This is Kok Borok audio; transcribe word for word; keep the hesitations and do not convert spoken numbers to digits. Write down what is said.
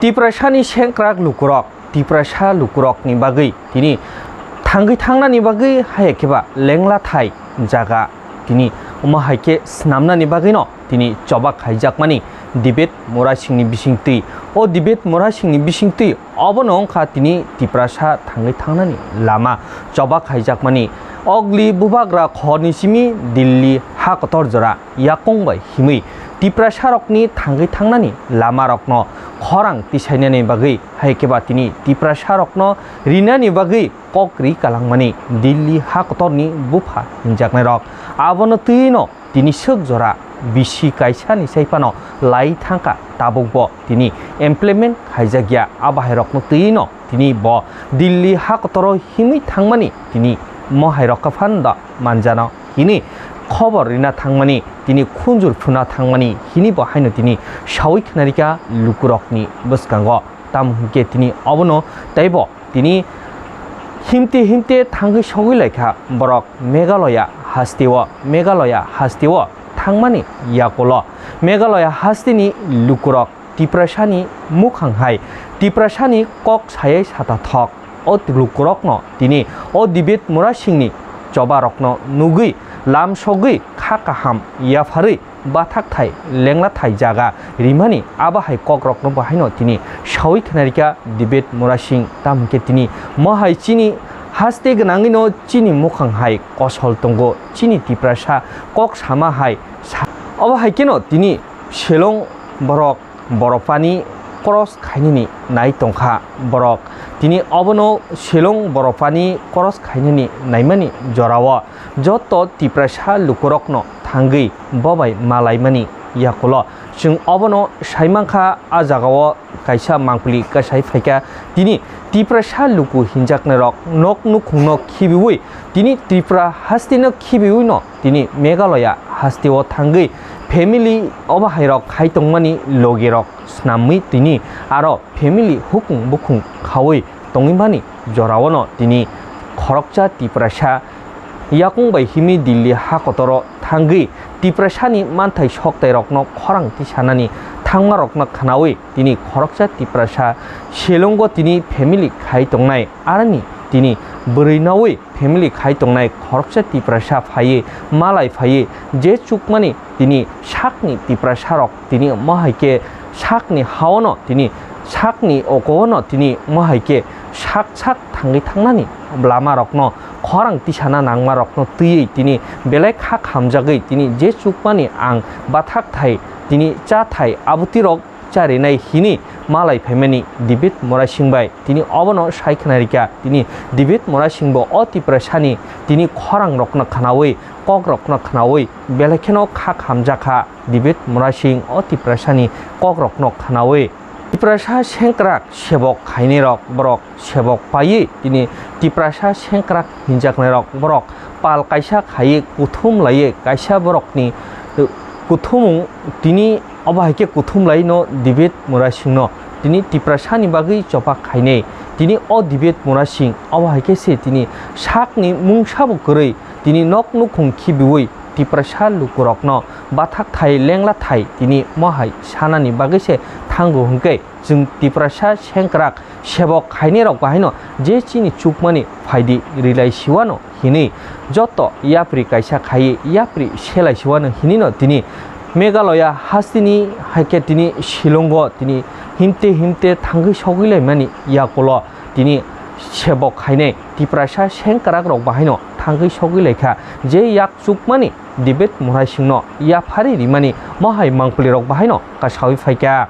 Tiprasani sengkrak lukurok, Tiprasa lukurokni bagwi tini thangwi thangnani bagwi haya khe ba lenglathai jaga tini omo hai khe snamnani bagwino tini choba khaijakmani Debate Murasingni bisingtwi. O Debate Murasingni bisingtwi obono wngkha tini Tiprasa thangwi thangnani lama choba khaijakmani. Ogli bubagra khorni simi Delhi ha kotor jora yakung bai himwi Tiprasarokni thangwi thangnani lamarokno khorang tisainani bagwi, hai khe ba tini Tiprasarokno rinani bagwi kok ri kalangmani Delhi ha kotorni bupha hinjaknairok. Abono twino tini swk jora bisi kaisani sai phano lai thangkha, tabukbo tini implement khaijakya. A bahairokno twino tini bo Delhi ha kotoro himwi thangmani tini mohairok kha phano da manjano hini khobor rina thangmani, tini khunjur phuna thangmani hini bo haino tini sawi khnarikha lukurokni bwskango. Tamo hwnkhe tini obono teibo tini himte himte thangwi sogwi laikha borok Meghalaya hasteo, Meghalaya hasteo thangmani yakulo Meghalaya hasteni lukurok Tiprasani mukhang hai Tiprasani kok sayai sata thok. O lukurokno tini o Debate Murasingni chobarokno nugwi lam sogwi kha kaham yapharwi bathakthai lenglathai jaga rimani abo hai kokrokno bahaino tini sawi khnarikha Debate Murasing. Tamo hwnkhe tini mohai chini haste gwnangwino chini mukhang hai kosol tongo, chini Tiprasa kok sama hai sa-, obo hai kheno tini Shillong borok borok pani cross khainani nai tongkha borok. Tini obono Shillong borok pani cross khainani naimani jorao joto Tiprasa lukurokno thangwi bobai malaimani yakulo. Chwng obono saimankha, a jagao kaisa mangpili kasai phaikha. Tini Tiprasa luku hinjaknairok nok nukhungno khibiwi tini Tripura hasteno khibiwino tini Meghalaya hasteo thangwi family obo hairok khai tongmani logirok snamwi tini aro family hukung bukung khaui tongwi mani joraono tini khoroksa Tiprasa yakung bai himwi Delhi ha kotoro thangwi Tiprasani manthai soktairokno khorang tisanani thangmarokno khnaui tini khoroksa Tiprasa Shillongo tini family khai tongnai aroni tini bwrwi naui family khai tongnai khoroksa Tiprasa phaiwi malai phaiwi je chukmani tini sakni Tiprasarok tini omo hai khe sakni haono tini sakni okono tini omo hai khe sak sak thangwi thangnani lamarokno khorang tisana nangmarokno twiwi tini belai kha khamjagwi tini je chukmani ang bathak thai tini cha thai abutirok charinai hini malai phaimani Debate Murasing bai tini obono sai khna rikha. Tini Debate Murasing bo o Tiprasani tini khorangrokno khnaui, kokrokno khnaui, belai kheno kha khamjakha Debate Murasing o Tiprasani kokrokno khnaui. Tiprasa sengkrak sebok khainai rok borok sebok paiwi tini Tiprasa sengkrak hinjaknairok borok pal kaisa khaiwi kuthum laiwi kaisa borokni, eh, kuthumung tini obo hai khe kuthum laino Debate Murasingno tini Tiprasani bagwi chopak khainai. Tini o Debate Murasing obo hai khe se tini sakni mungsabo kwrwi tini nok nukhung khibiui Tiprasa lukurokno bathak thai lengla thai tini mohai sanani bagwi se thango hwnkhe chwng Tiprasa sengkrak sebok khainai rok bahaino je chini chukmani phaidi rilai siwano hinwi joto yapri kaisa khaiwi yapri selai siwano hinwino tini Meghalaya hasteni hai khe tini Shillongo tini himte himte thangwi sogwi laimani yakulo tini sebok khainai Tiprasa sengkrak rok bahaino thangwi sogwi laikha je yak chukmani Debate Murasingno yaphari rimani mohai mangpili rok bahaino kasawi phaikha.